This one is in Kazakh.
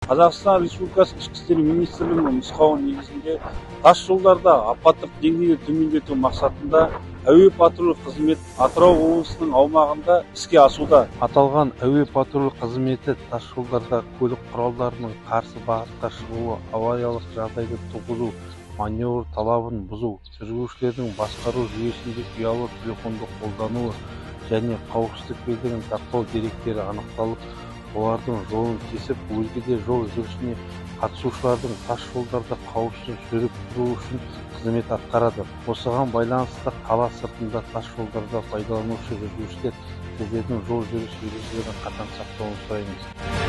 Қазақстан Республикасы Ішкі істер министрлігінің нұсқауы негізінде тас жолдарда апаттық деңгейді төмендету мақсатында әуе патруль қызмет Атырау облысының аумағында іске асуда. Аталған әуе патруль қызметі тас жолдарда көлік құралдарының қарсы бағытқа шығуы, авариялық жағдайды туғызу, маневр талабын бұзу, жүргізушілердің басқару жүйесінде ұялы телефонды қолдануы және қауіпсіздік белдігін тақпау деректері анықталып, олардың жолын кесіп, өзге де жол жүрісіне қатысушылардың тас жолдарда қауіпсіз жүріп тұруы үшін қызмет атқарады. Осыған байланысты қала сыртында тас жолдарда пайдаланушы жүргізушілер сіздердің жол жүріс ережелерін қатаң сақтауын сұраймыз.